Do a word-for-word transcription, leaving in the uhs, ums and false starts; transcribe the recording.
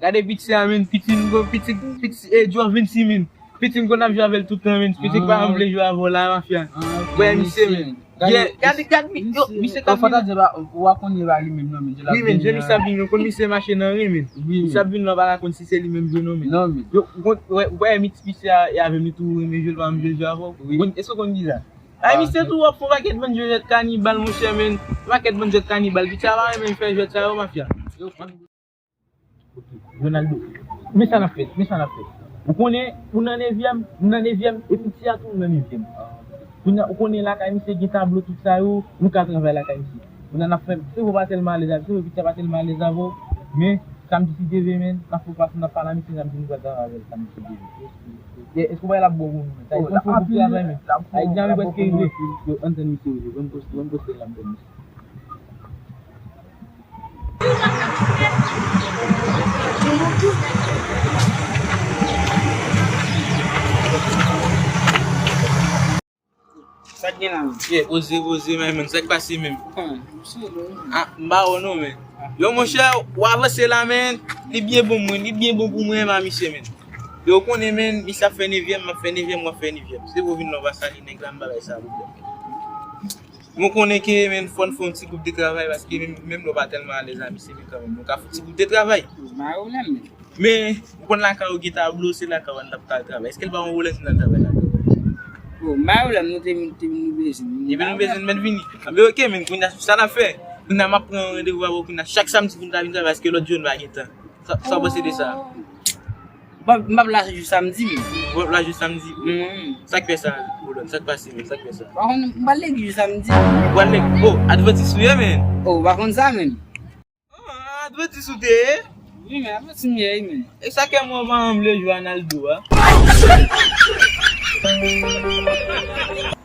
Gade piti a, men, piti m gon, piti, piti, e, Djò vennsis, men. Piti m konn ap jwe avè l tout tan, men. Piti pa janm vle jwe avè w la, mafya. Wè, misye, men. Gade, gade, gade, yo, misye ka vin. Fò ta di, ou a konnen pa li menm, non, men. Wi, men, jan misye ap vin, ou konn misye mache nan ren, men. Misye ap vin la, ou pa ka konn si se li menm vre, non, men. Non, men. Yo, ou konn, wè, wè, mi ti misye a, e avè m, li tou renmen jwe l, pa janm vle jwe avè w. Ou konn, èske ou konn kisa? Ay, misye tou ap fè yon pakèt bann jwèt kanibal, monchè, men. Yon pakèt bann jwèt kanibal. Piti a pa renmen fè jwèt sa yo, mafya. Ronaldo, men sa n ap fè, men sa n ap fè. Ou konnen, ou nan nevyèm, m nan nevyèm, e piti a tou nan nevyèm. Kounye a, ou konnen lakay misye gen tablo, tout sa yo, nou ka travay lakay misye. Kounye a, n ap fè, se vre pa tèlman alèz avè, se vre piti a pa tèlman alèz avè w, men, samdi si Dye vle, men, n ap fè pas, n ap pale a misye, samdi nou pral travay avè l, samdi si Dye vle. E, èske w pa l ap bon pou nou, men? Sa, li konn fè yon bout travay, men. Ayiti a, men, prèske rive. Yo, ann tann misye, yo, ban m poste, ban m poste l la, m tann misye. Sa k gen la menm? Yeah, poze, poze, my man. Sa k pase menm? Ah, m pa wè w non, men. Yo, monchè, w avanse la, men. Li byen bon, mwen. Li byen bon pou mwen, ma misye, men. Yo, w konnen, men, misye ap fè nevyèm, m ap fè nevyèm, w ap fè nevyèm. Se pou vin nan pase li, nèg la, m bagay sa, pwoblèm. Mwen konnen ke, men, fò n fè yon ti gwoup de travay, paske menm, menm lè w pa tèlman alèz a misye, men kanmenm, nou ka fè yon ti gwoup de travay. Pa pwoblèm, men. Men, ou konn lakay ou gen tablo, se lakay ou an n ap ka al travay. Èske l pa yon pwoblèm si n al travay lakay ou? Bon, m pa pwoblèm, nou te vin, te vin nou bezwen. Epi nou bezwen, men vini. Anben, oke, men kounye a, sa n ap fè. Kounye a, m ap pran yon randevou avè w kounye a, chak samdi pou n ta vin travay, paske lòt jou n pa gen tan. Sa, sa w panse de sa? M p ap, m p ap la jou samdi, men. Ou p ap la jou samdi? Hmm. Sa k fè sa, Rolon? Sa k pase, men? Sa k fè sa? Pa konn, m pral legliz jou samdi. Ou pral legliz? Oh, advantis ou ye, men? Oh, ou pa konn sa, men. Ah, advantis ou te ye? Wi, men, advantis m ye, men. E sa k fè mwen pa janm vle jwe Ronaldo a?